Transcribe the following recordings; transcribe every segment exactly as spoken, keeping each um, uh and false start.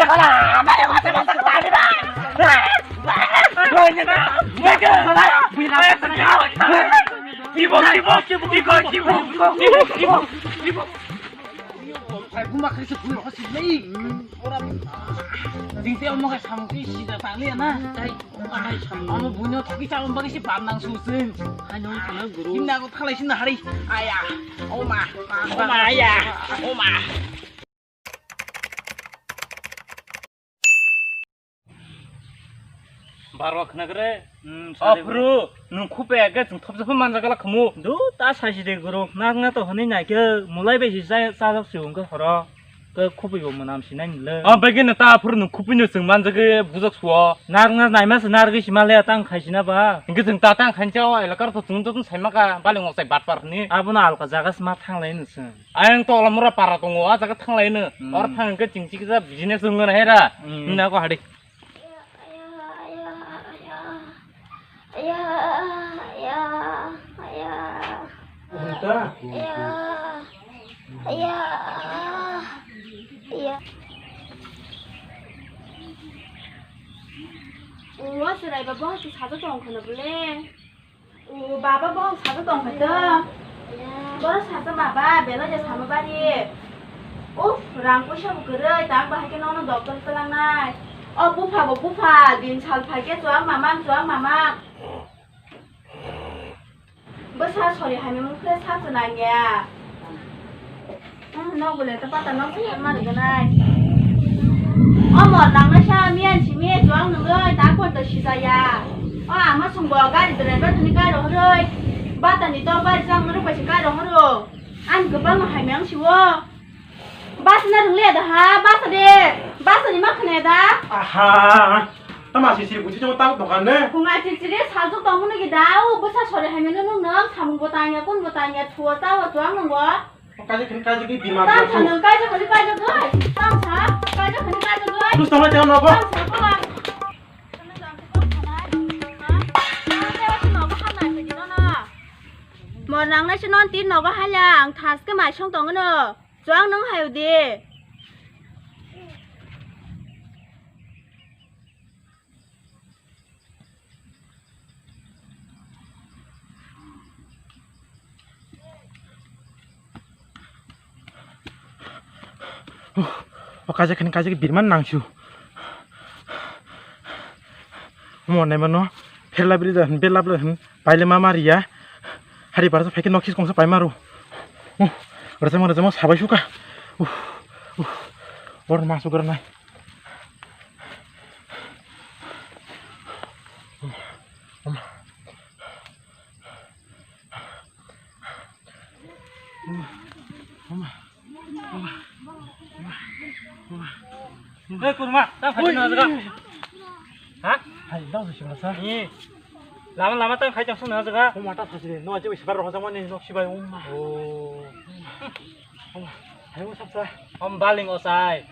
Ora, jingte omo khe samung twi sida tang liya na. Tai omo hai samung. Omo buino thokwi cha, omo bagwi se bam nang su chwng. Hai nung thangna guru. Himna go thalai sinna hari. Aya. Oma. Oma, aya. Oma. Barwa khna kre. Hmm, oh, sari phuru, nung khupe age chwng thopsa phano manjak gala khamu. Du, ta saisi de guru, nak na to hwnwi naikhe, mulai bai si cha-, chajak si wngkhe horo. Khe khupui bo mwnam sinai nile. Ah, bai khe ta phuru nung khupui no chwng manjak khe bujak suo. Nak na naima se nargwi si male tang khai sina ba. Hingke chwng ta tang khain chao, elakar to chwng to sai maka, bali ngok sai bat par ni. Abono alka jaga se ma thang lai no chwng. Ayang to olamura para tongo, a jaga thang lai no. Hmm. Or thang khe ching chikisa business wng no hera. Hmm. Himna ko hadi. Aya, aya, aya, aya. Aya, aya, aya. Aya, aya, aya, aya. Uwa, chwrai ba, bo hati sajak tong khwna bole. O baba, bo sajak tong kha to. Boro sajak baba, belai je sama bari. Uf, rang poisa bo kwrwi, tak bahai khe nono doctor twlangnai. O bupha bo bupha, din sal phai khe chuak mamang, chuak mamang. Bwsa sori hamya mung khe sak chwna ya. Hmm, nok bole to pata nok se ma rwgwnai. O mor nangnai sa miyan simi chuang nungwi ta kon to sijaya. O ama sungbo gari driver thani kai rohoroi. Bata ni to bari jang rwpai se kai rohoro. An kwbang hai meng siwo. Basa na rwngli da ha, basa de. Basa ni ma khne da. Aha. Tama sisiri buchi chong tang dokan ne. Khunga sisiri saljuk tong munu ki da. O bwsa sori hai menu nung nang samung bo tang ya kun bo tang ya thuo ta wa chuang nung bo. Kaje khini kaje ki bima. Tam sa nung kaje khini kaje doi. Tam sa kaje khini kaje doi. Terus tama jangan apa? Tam sa ko. Mor nangnai se non tin nogo halang thas ke mai song tong no. Chuang nung hai udi. O kaisa khani kaisa birman nangsu. Mo naima no pherla bri da hin, bela bri da hin, paile ma mariya. Hari barsa phaikhe nok khis kongsa pai maru. Rajama rajama sabai suka. Uf, uf. Or ma sugar nai. Hei, kurma, tang khai na jaga. Ha? Hai, dau se sima sa. Ni. Lama lama tang khai tang sung na jaga. Oma ta thasi de, no aje sibar roh jama ni nok sibai, oma. Oh. Hai, mo sapsa. Om baling osai.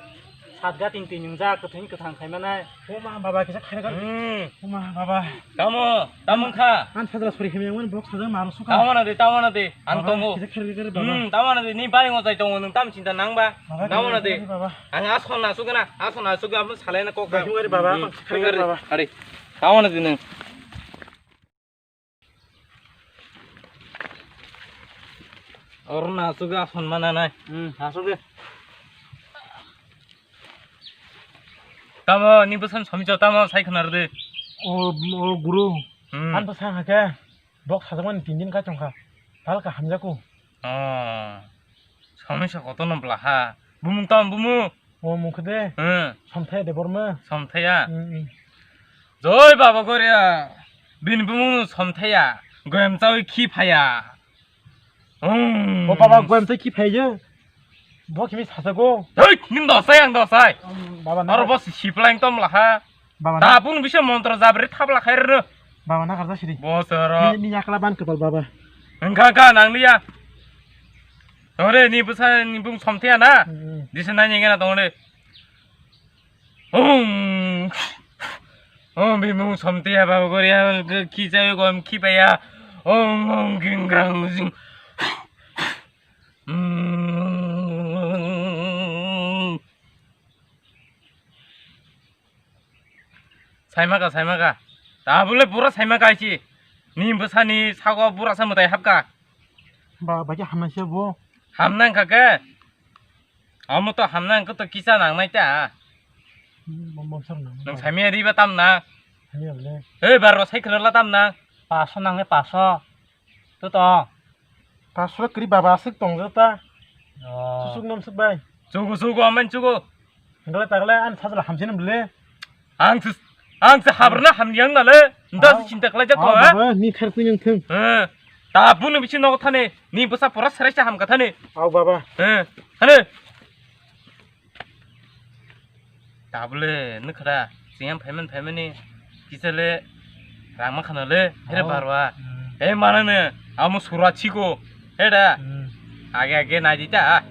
Satga ting ting jak, kwthwng kwthang khai manai. Oma, baba, kisa khairga. Hmm. Oma, baba. Tamo, tamo kha. An sajla sori khemi yang box sajang maru suka. Tamo na de, tamo na de. Ang tongo. Kisa khairga baba. Hmm, tamo na de, ni baling osai tongo, nung tam chinta nang ba. Tamo na de. Baba. Ang ason na sugana, ason na suga, amun salai na kok. Baba, khairga baba. Are. Tamo na de nung. Oro na aswk aswk mananai. Hmm, aswk de. Tamo ni bwskan somicho tamo sai khwna rwdi. O, o guru. Hmm. Ang to sa hakhe. Bok sajakmani tin din kai tongkha. Talka hamjaku. Oh. Somicho koto no bwla ha. Bumung tamo bumung. O mungkhe de. Hmm. Somthaya de borma. Somthaya. Hmm, hmm. Joi baba goria. Bini bumung somthaya. Goyam chawi khi phaya. Hmm. O baba goyam chawi khi phaiya. Bo kimi sasago. Hei, ning dosai ang dosai. Hmm, baba na. Aro bo si siplai tong laha. Baba na. Tabung bisa montra jabri thap lakhai rw. Baba na karja siri. Bo soro. Ni, ni yakla ban kepal baba. Engkha kha nang liya. Tongre ni bwsa ni bung somthaya na. Hmm. Disa nai nyengena tongre. Om. Om bimung somthaya baba goria khichai gom khipaya. Om om gingrang jing. Hmm. Saimaka, saimaka. Tabule pura saimaka aichi. Ni bwsani sago pura sa mwtai hapka. Ba, ba khe hamnai se bo. Hamnai wngkha khe. Amo to hamnai wngkha to kisa nangnai ta. Hmm, bom bom sar nang. Nang saimaya riba tam na. Saimaya bole. Ei, barwa sai khwlala tam na. Paso nangnai paso. To to. Paso kri baba aswk tong jata. Oh. Susuk nom suk bai. Chugo, chugo, aman chugo. Hingla tagle an sajla hamsin bole. Ang se, ang se habrna hamyang nale. Nda se chinta khlai jak to, ha? Baba, ni khar kunyang thung. Eh. Ta bunu bisi nogo thane. Ni bwsa pora serai se hamka thane. Au baba. Eh. Thane. Tabule nukhra. Siyam phaimani phaimani. Kisale rangma khana le. Here barwa. Eh, mana ne. Amo sura chiko. Heda. Age age nai dita.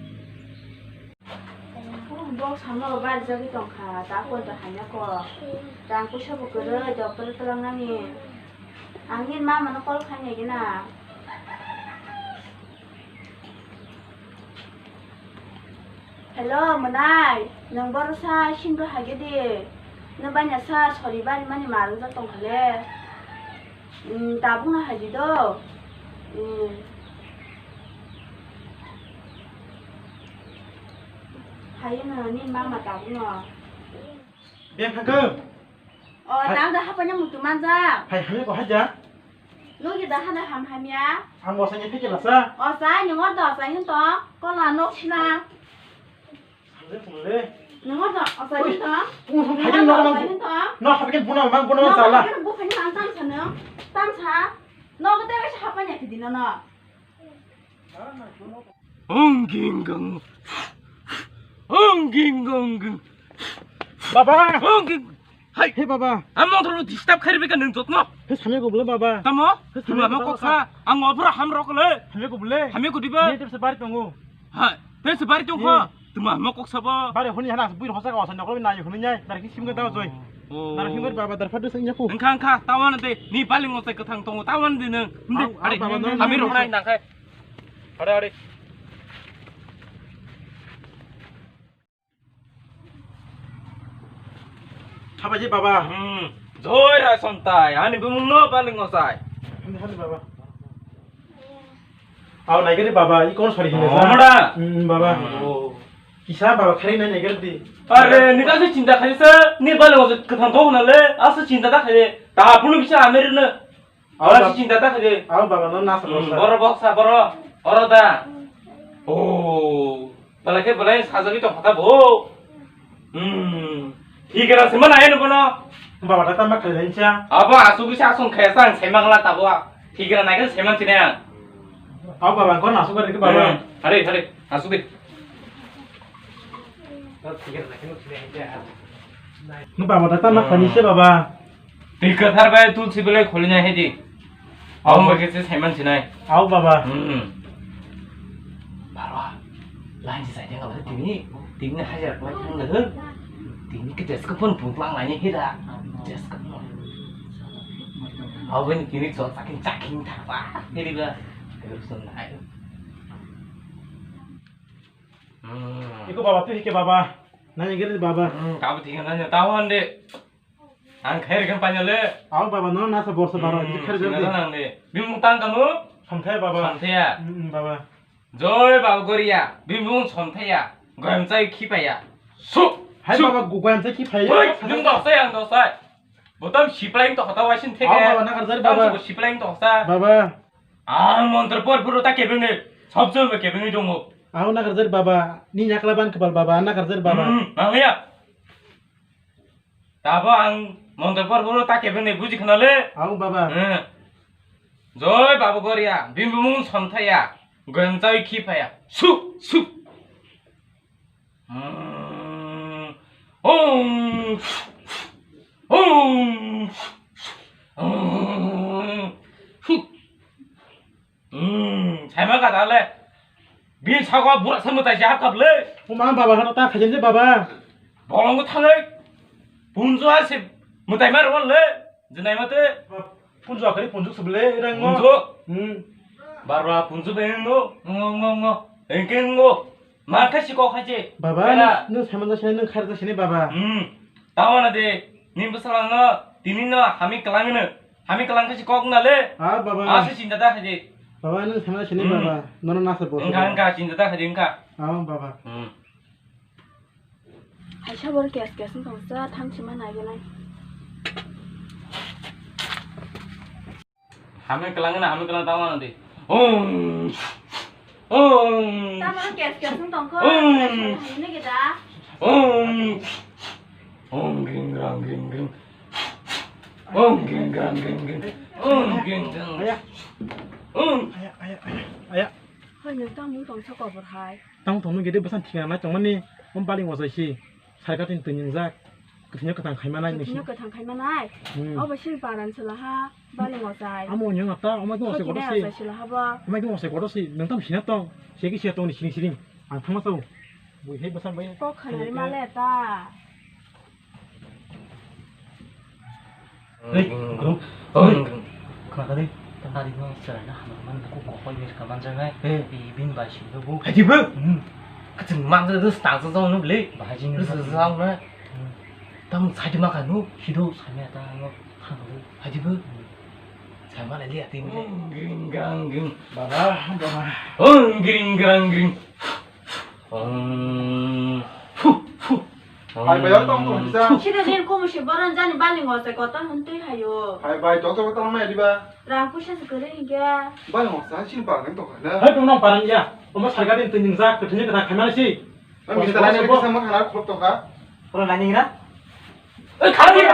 Bok samo bari jagwi tongkha, ta poito hamya ko. Rang puisa bo kwrwi, doctor twlangnani. Ang nini mama no call khainai gina. Hello, mwnai, nwng boro sa sinro hage di. Nwng banya sa sori bari mani marwk jak tongkha le. Tabuk no hai di do. Hai no ni mama tabuk no. Beng thangkho. O, tang da hapanya mutu manja. Hai, hamya ko haja. Nugi da hana ham hamya. Ang bo sanya phikila sa. O, sai ni ngor da sai hin to. Kola nok sina. Nungor da, asai hin to. Nungor da, asai hin to. No, habikin buna mang, buna mang sala. Habikin bu khani mang tam sa no. Tam sa. No, ko te sa hapanya kidi no no. Ong ging gong. Ong ging gong ging. Baba. Ong ging. Hai. He baba. Amo to disturb khairi beka nung jotno. He samya ko bole baba. Tamo? He samya ko baba. Tuma mo koksa. Ang obra ham rok le. Samya ko bole. Samya ko diba? Ni tepse bari tongo. Hai. Tepse bari tong kha. Tuma mo koksa bo. Bari honi hana bui hosa ka osa nokro na honi nyai. Dar ki sim ga daw joi. Dar ki baba dar phadu sing nyaku. Engkha engkha tawan de. Ni baling osa kwthang tongo tawan de nung. Hinde. Ari baba no. Kami rok nai nang khai. Hari hari. Habaji baba. Hmm. Joi Rai Sontai, ani bumung no paling ngosai. Hande hande baba. Au naigari baba, i kon sori hine sa. Omra. Hmm baba. Kisa baba khari nai naigari di. Are, ni ta se chinta khari sa, ni bale ngosai kwthang thok na le, asa chinta ta khari. Ta bunu bisa amir na. Oro si chinta ta khaide. Abo baba no nasa boksa. Boro boksa boro. Oro da. Oh. Bala khe belai sajagwi tong kha ta bo. Hmm. Thik na sima nai no bono. Baba ta tamba khaide ncha. Abo asugwi sa song khaya sa ang saimang la tabo. Thik na nai khe saiman sine ang. Abo baba ko nasu khaide baba. Hari hari asugwi. No baba da tama khani se baba. Twi kwthar bai tulsi belai kholi nai hai di. Abo bai khe se saiman sinai. Abo baba. Hmm. Barwa. Lanji sai tengala tini tini hajar kwlai thang le. Tini ke tes ko pon pun plang lai ni hira. Tes ko pon. Abo ni tini chol sakin chaking thapa. Hiri ba. Terus nai. Hmm. Iko baba, tu hike baba. Nani gere baba. Hmm, kabu tinggal nanya tahu ande. Ang khair kan panya le. Aw baba, no nasa borsa baro, hmm, di khair singa gere. Nang de. Bimung tang kanu? Somthaya baba. Somthaya. Hmm, baba. Joy baba goria. Bimung somthaya. Goyam chai khipaya. Su. Hai su. Baba, goyam chai khipaya. Hoi, nung dosai ang dosai. Botam siplaing to khata waisin theke. Aw baba, nakarjari baba. Tam sabo siplaing to khata. Baba. Ang montor por puro ta kebeng ne. Sob sob kebeng ne dongo. Aw nakarjari baba. Ni nyakla ban kebal baba, nakarjari baba. Hmm, ang ya. Tabo ang montor por puro ta kebeng ne buji khna le. Aw baba. Hmm. Joy baba goria. Bimung somthaya. Goyam chai khipaya. Su, su. Hmm. Om. Om. Om. Hmm, saima ka dale. Bin sago bura samu tai jahab kable. O ma baba hano ta khajen je baba. Bolong thangai. Punjo ase mutai mar wal le. Jinai mate. Punjo akhari punjo suble rang mo. Punjo. Hmm. Barwa punjo beng ngo ngo ngo ngo. Engke ngo. Ma khaisi kok khaisi. Baba, nung, nung saimanja sini, nung kharja sini, baba. Hmm. Tawana de, ni bwsala no, Tini no hami kwlangno. Hami kwlang khe si kok na le. Ah, baba. Ah, si chinta ta khaidi. Baba, nang sama sini, hmm, baba. Nono nasa bo. Engkha, engkha, chinta ta khaidi, engkha. Ah, baba. Hmm. Hai sabor kes kes wng tong sa thang sima nai ganai. Hami kwlangna, hami kwlang tamo nadi. Om. Om. Tamo kes kes wng tong ko. Om. Hai ne geda. Om. Om gring grang gring gring. Om gring grang gring gring. Om gring grang. Aya. Om. Aya, aya, aya. Aya. Hai nang tamo tong sa kobor hai. Tamo tong no gede bwsang thikna nai tongmani. Om baling wasai si. Sarkatin twi ningjak. Kwthwino kwthang khaimanai nisi. Kwthwino kwthang khaimanai. Hmm. Obo sini paran sela ha, bali ngosai. Amo onyong ata, omo khe ngosai kotor si. Ajai sela ha bo. Omo khe ngosai kotor si, nang tam sina tong. Segi sia tong ni siring siring. Ang thangma sao. Bui hai bwsang bai. Kok khanari male ta. Hei, guru. Hei. Khna kha di. Tang kha di no, chwraino hamya man buku kokoi ber ka manjaknai. Hei. Bini bai sini bo. Hai di bo? Hmm. Kachung manjak dos tang sa jong no le. Bahai jini. Dos sa jong na. Hmm. Tam sai di ma kha no. Sido samya ta no. Khna kha di. Hai di bo? Hmm. Sai ma le le ati le. Om gring grang gring. Baba, baba. Om gring grang gring. Om. Fu, fu. Hai, bai, tong, tong, kisa. Sida din kumu si boron jani bali ngosai kotor hwn twi hayo. Hai, bai, tong, tong, tong, nai diba? Rang puisa se kwrwi hinkhe. Bali ngosai, sini parang tong kha na. Hai, tong nang parang ya. Omo sarga din twi ningjak, kwthwini kwthang khaimani si. Hai, mistrai ni kisa ma khana khuluk tong kha. Oro nani hina? Ei, khana.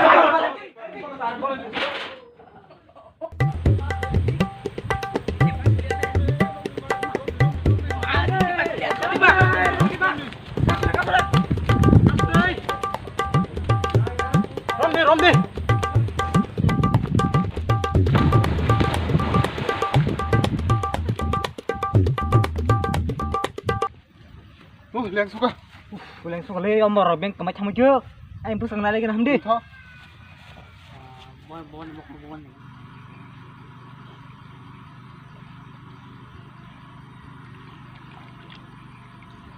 Romdi, romdi. Oh, leng suka. Uf, leng suka le, omor rok beng kamai thangma kyo. Ai, bwsang nalai gana hamdi. Tho.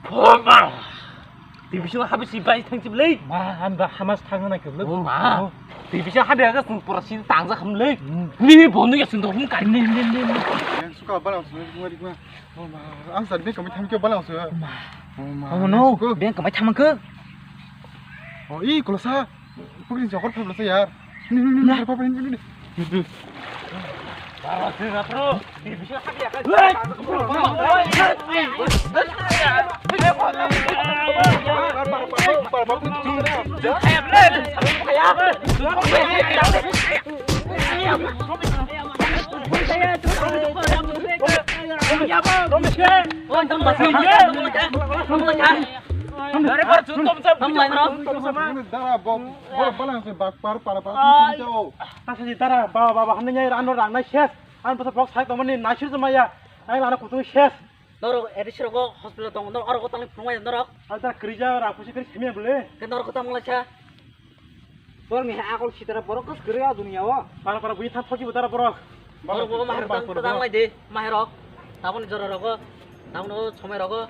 Phoma. Division habi si bai thang chiblei. Ma, an ba hamas thang na kyo. Oh, ma. Oh. Division habi aga sung pura sin tang ja khamlei. Hmm. Ni ni bonu ya sung dong kai. Ni, ni, ni, ni. Leng suka bala sung ngari ma. Oh, ma. Ang sar beng kamai thangkhe bala se. Ma. Oh, ma. Amo no, beng kamai thangma khe. Oh, i, kolosa. Pukri jokor phai bala se yar. Ni, ni, ni, ni, papa, ni, ni, ni. Bala se na pro. Ni bisa habi ya kan. Dara, bo, bo, balang se bak par, par, par, par, par. Tasa di dara, baba, baba, hamni nyai rano rang nai ses. An basa bok sai tomani naisir jomaya. Ai lana kutung ses. Norok A D C rogo hospital tongo, norok oro tangwi phunukmaya norok. Ada kerja, rang pusi kri simi bole. Ke norok tamo laisa. Borok ni akol sitara borok kos kwrwi o dunia o. Para para bui thang thoki butara borok. Borok bo mahar tang tang lai de, mahar rok. Taboni jora rogo, taboni o somoi rogo.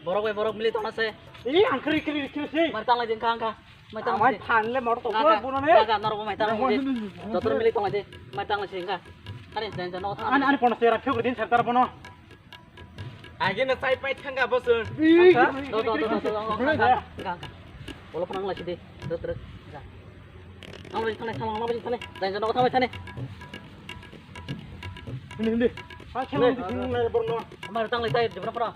Borok bai borok mili tongna se. Ih, ang kri kri kri se. Mar tang lai de kha kha. Mai tang lai de. Phan le mor to ko bono ne. Ga ga norok mai tang lai de. Jotor mili tong lai de. Mai tang lai se kha. Ani dan jano. Ani ani pono sera phyo din sertar bono. Agi na sai pai thanga bosun. Ih. Do do do do do. Ga ga. Bolo phang lai de. Do do. Ga. Ang lai thane thang lai thane. Dan jano thang lai thane. Hindi hindi. Ah, thang lai borno. Amar tang lai tai de bro.